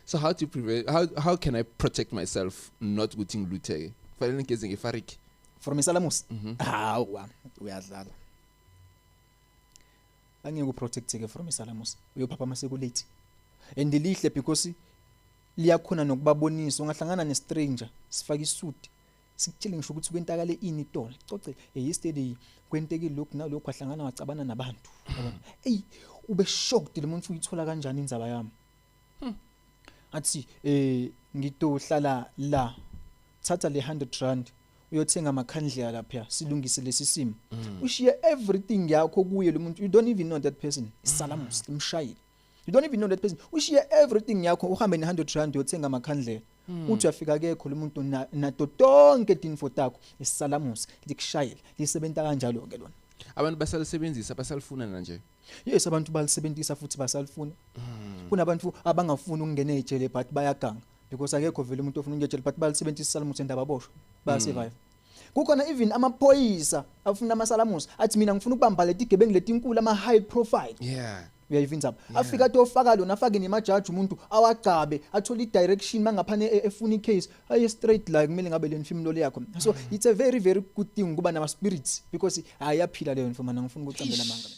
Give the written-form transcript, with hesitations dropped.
So how to prevent, how can I protect myself not ukuthi ngilutheke? Kufanele ngigeze ngefariki? From isalamusi? Hawa, uyadlala, angeke uprotecteke from isalamusi. Uyophapha masekulate and lihle because liyakhona nokubabonisa. Ungahlangana nestranger sifaka isuit, sikutshele ngisho ukuthi kwentakale ini itolo, coce, yesterday kwentekile lokhu nalokhu, wahlangana wacabana nabantu, yabona. Ey, ube shocked lo muntu, uyithola kanjani indzaba yami? Athi ngitohlala la, thatha le 100 rand uyothenga amakhandlela lapha, silungise lesi simo. Ushiye everything yakho kuye lo muntu. You don't even know that person. Isalamus limshayile. You don't even know that person. Ushiye everything yakho, uhambe ne 100 rand uyothenga amakhandlela, uthi uyafika kekho lo muntu nato tonke tinfo takho. Isalamus likushayile, lisebenta kanjalo ke lona. Abantu basalisebenzisa, basalifuna nanje? Yes, abantu balisebenzisa futhi basalifuna. Kunabantu abangafuni ukungena ejele but bayaganga because akekho vele umuntu ofuna ukungena ejele, but balisebenzisa isalamusi and ababoshwa, bayasurvive. Kukhona even amaphoyisa afuna amasalamusi, athi mina ngifuna ukubamba leti gebengu letinkulu, ama high profile. Uyayivinza apha, afika athi ofaka lona, afake nemajaji, umuntu awagcabe, athole i-direction mangaphane efuna i-case, aye straight la kumele ngabe le mfimlo yakho. So it's a very very good thing kuba nama spirits because ayaphila leyo mfo. Mana ngifuna ukucambela amanga.